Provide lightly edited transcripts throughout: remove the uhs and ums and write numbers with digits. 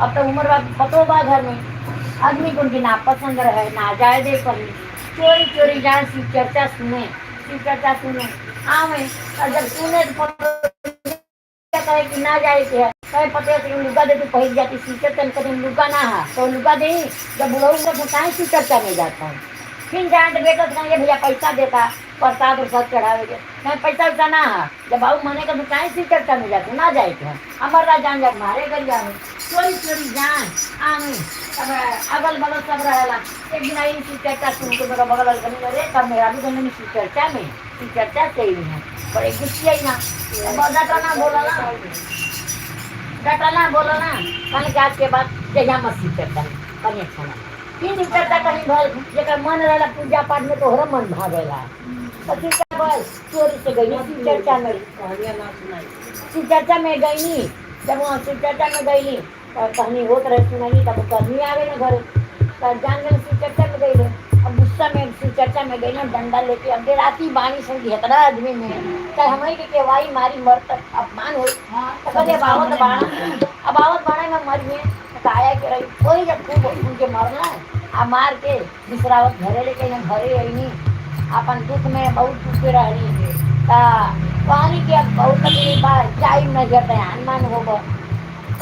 अब तो उम्र बा, पतो बा घर में आदमी को उनकी ना पसंद रहे ना जाए दे कहीं। चोरी चोरी जाए, शिव चर्चा सुने, शिव चर्चा सुने आवे। और जब सुने तो कहे कि ना जाए के है, कहे पते से लुगा दे तू पहिर जाती शिव चर्चा में, कभी लुगा ना है तो लुगा दे। जब बुढ़ऊ में तो काहे शिव चर्चा में जाता हूँ। फिर जाए तो बेटा से कहेंगे भैया पैसा देता प्रसाद उरसाद चढ़ावे के, नहीं पैसा वैसा ना है। जब बाबू मने का तो काहे शिव चर्चा में जाते, ना जाए के है। अमर राज जान जा मारे गई जाने चोरी चोरी जान आवे। तब अगल बगल सब रहेला। एक दिन आई शिव चर्चा सुन के मेरा बगल वाले कहने अरे तब मेरा भी कहने शिव चर्चा में, शिव चर्चा से ही है। बड़े गुस्से आई ना, डाटा ना बोला ना, डाटा ना बोला ना। कहने के आज के बाद जहिया मत शिव चर्चा में कहीं अच्छा ना। फिर शिव चर्चा कहीं भल जेकर मन रहेला पूजा पाठ में तो मन भागेला। तो शिव चर्चा बस चोरी से गई शिव चर्चा में, कहानियाँ ना सुनाई। शिव चर्चा में गई। जब वहाँ शिव चर्चा में गई तो कहानी होत रहे सुनाई, तब कहानी आवे ना घर तो जान गए शिव चर्चा में गई रहे। अब गुस्सा में शिव चर्चा में गई ना डंडा लेके, अब राती बाणी सुन के इतना आदमी में चाहे हमारी के केवाई मारी मर तक अपमान हो। तो कहते अब आवत बाणा, अब आवत बाणा में मर गए। तो आया के रही कोई जब खूब उनके मरना आ मार के बिसरावत घरे लेके ना घरे आई। अपन दुख में बहुत दुख रहनी ता कहानी के अब बहुत तकलीफ बा, जाई न जाते अनमान होगा।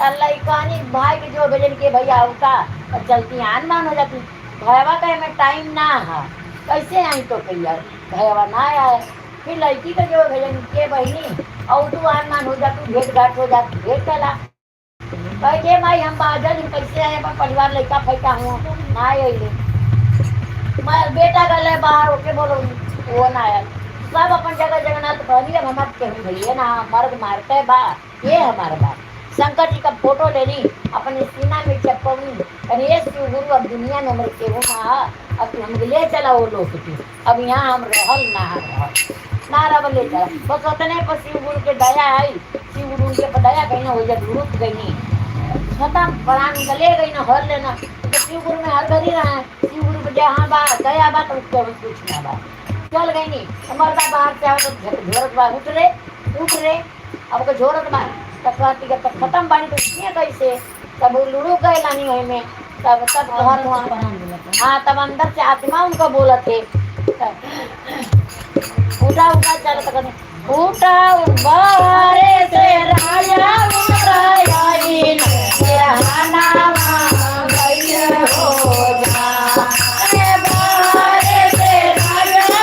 अल्लाह कहानी भाई के जो भजन के भैया होता तो चलती अनमान हो जाती। भैया का में टाइम ना है कैसे आई तो भैया भैया ना आया। फिर लड़की का जो भजन के बहनी और तू अनमान हो जाती, भेंट घाट हो जाती, भेंट कला कहे के भाई हम बाजल कैसे आए, अपन परिवार लड़का फैका हूँ ना अइले। मैं बेटा गले बाहर होके बोलो वो ना आया। सब अपन जगह जगन्नाथ कहनी अब हमारे केहू भैया ना मर्द मारते बा ये हमारे बाप। शंकर जी का फोटो ले ली अपने सीना में चपकौनी, अरे ये शिव गुरु अब दुनिया में हमारे केहू ना, अब तू हमके ले चला वो लोग तू, अब यहाँ हम रहल ना रहल ना रह ले चला। बस उतने पर शिव गुरु के दया आई, शिव गुरु उनके पर दया कहीं ना हो जाए रुक गई नहीं खत्म प्राण उनका ले गई ना हर लेना। तो शिव गुरु में हर घड़ी रहा है, शिव गुरु के जहाँ बा दया बा तो उसको कुछ ना बा चल गई नहीं। मर्दा बाहर से आओ तो झोरत बा उठ रे उठ रे, अब के झोरत बा तब कहती कि तब खत्म बानी तो उठिए कैसे। तब वो लुढ़क गए लानी वही में, तब तब कहत वहाँ हाँ तब अंदर से आत्मा उनका बोलत थे उठा उठा चल तो कहते उठा बारे से राजा उठा आई हो जा। ए बारे से राजा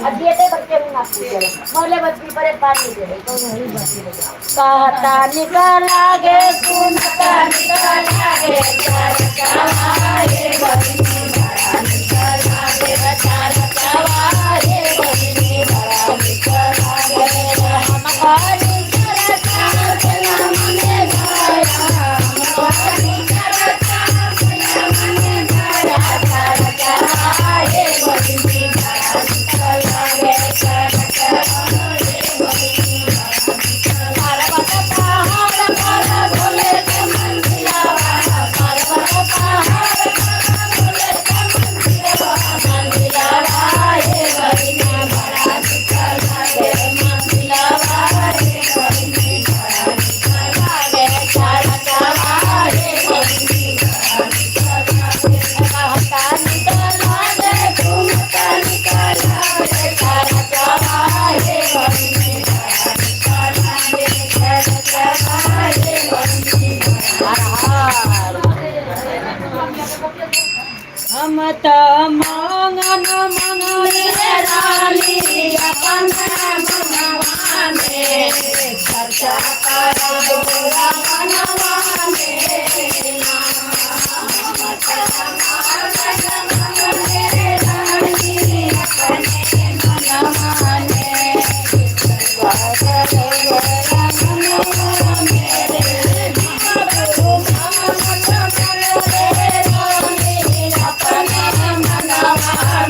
अब ये बच्चे ना पूछे मोले बच्ची परे पानी दे कहता निकल आगे सुनता निकल आगे चार हम त मंगन मंगले रानी अपन मनवा में चर्चा करब मनवा में हम त मंगन मंगले रानी अपने मनवा में चर्चा करब मनवा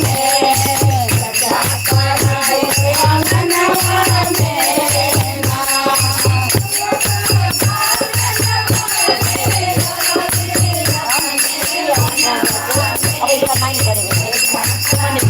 में अब इसका माइंड करेंगे।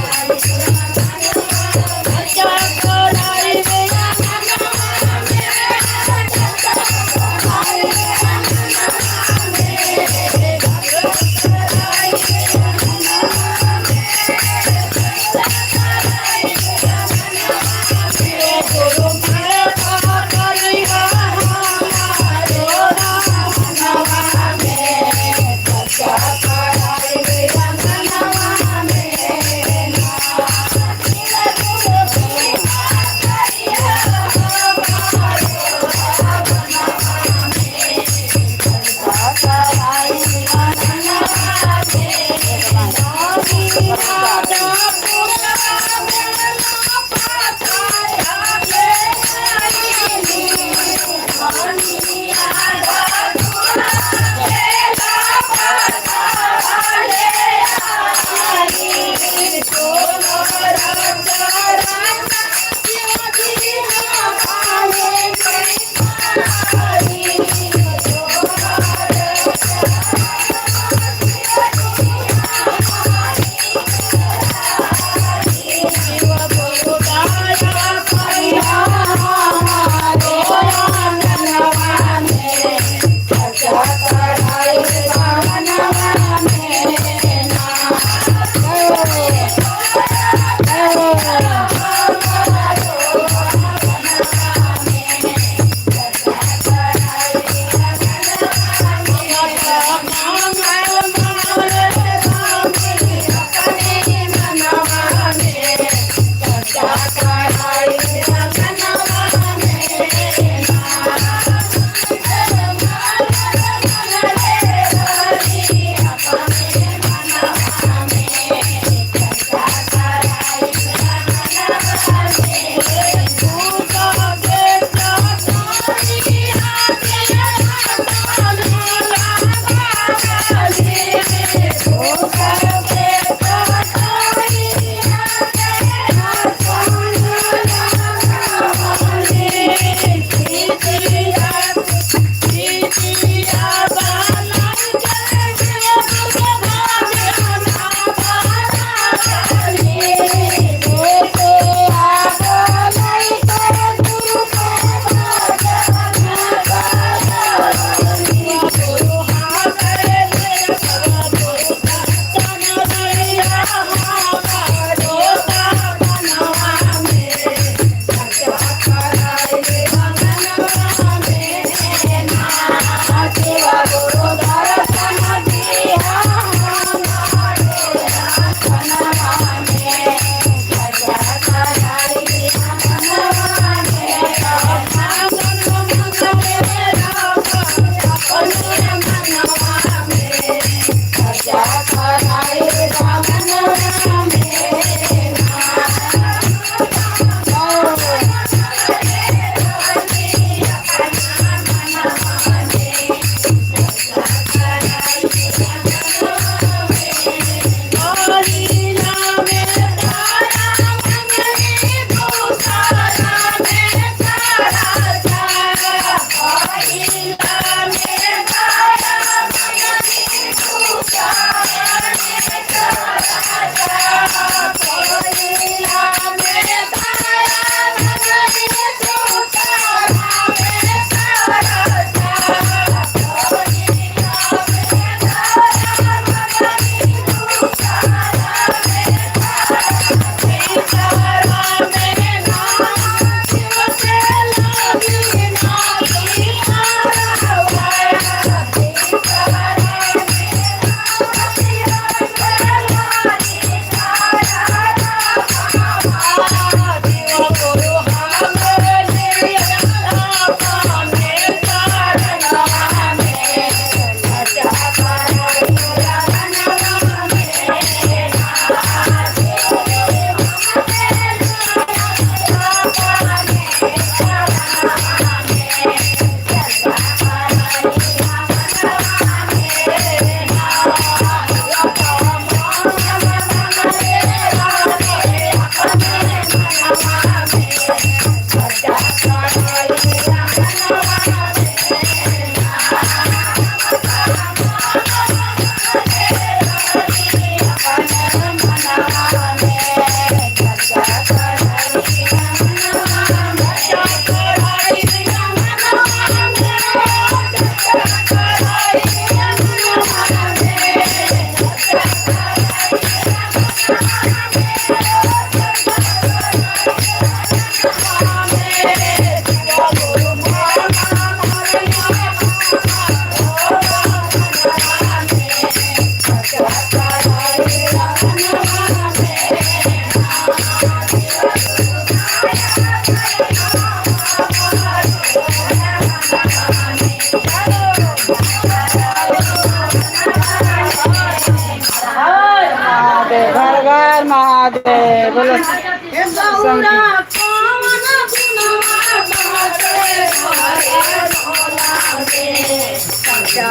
महादेव। बोलो ए गौरा कौन गुनवा तोहके भरे भोला में, खर्चा।